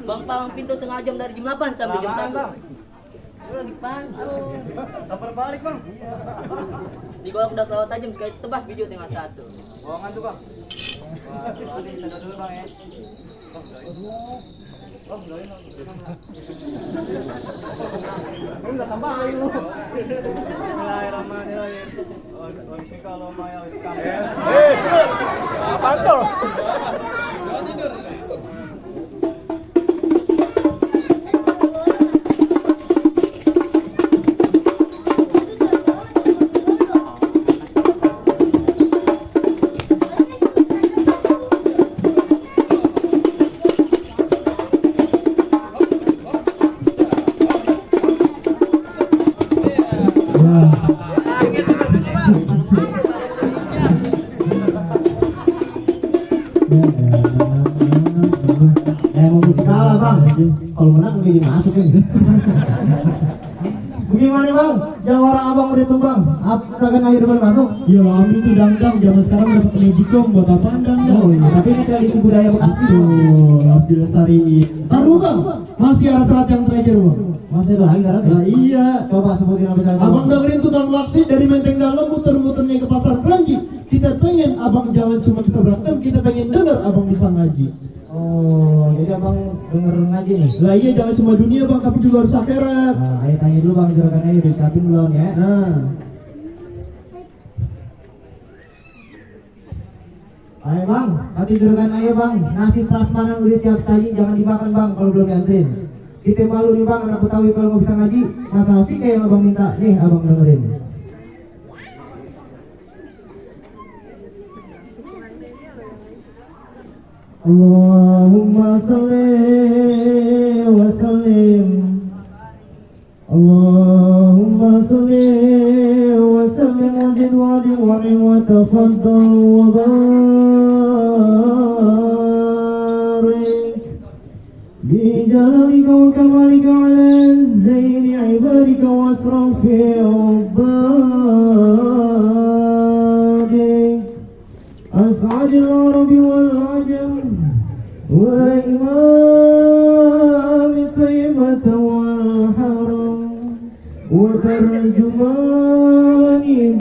Bang palang pintu setengah jam dari jam 8 sampai jam 1. Lu lagi pantun. Tapar balik bang. Di bawah udah kelewat tajam sekali tebas biju tinggal 1. Bohongan tuh bang. Wah, ini sana dulu bang ya. Bang, doain bang. Enggak tambah ayo. Bismillahirrahmanirrahim. Oh, kalau mau ya kamera. Apaan tuh? Jangan tidur. Emang mesti kalah bang, kalau menang udah dimasuk kan. Bagaimana bang? Jawara abang udah tuh bang, apa kan air depan masuk? Ya ambil tuh dangdang, zaman sekarang dapat magic dong, buat apaan dangdang? Oh iya, tapi ini tradisi budaya Bekasi. Harus dilestariin. Taruh bang, masih ada syarat yang terakhir bang. Masih ada lagi syarat ya? Nah iya. Coba sebutin apa syarat. Abang dengerin tukang laksi dari Menteng Dalam muter-muternya ke pasar Kranji. Kita pengen abang jangan cuma bisa berantem, kita pengen denger abang bisa ngaji. Oh, jadi abang denger ngaji nih? Lah iya, jangan cuma dunia bang, tapi juga harus akhirat. Nah, ayo tanya dulu bang, juragan ayo disiapin belum ya? Nah, Ayo bang, tadi juragan ayo bang, nasi prasmanan udah siap saji, jangan dimakan bang kalau belum diantrin. Kita malu nih bang, anak Betawi kalau nggak bisa ngaji, masalah sih kayak yang abang minta, nih abang dengerin. Allahumma salli wa sallim, Allahumma salli wa sallim wa zid wa di wa ni wa tafaddal wa barik bi jalalika wa kamalika ala zaini ibadika wa asrafi ubadik as'adil arabi wal ajam wa imam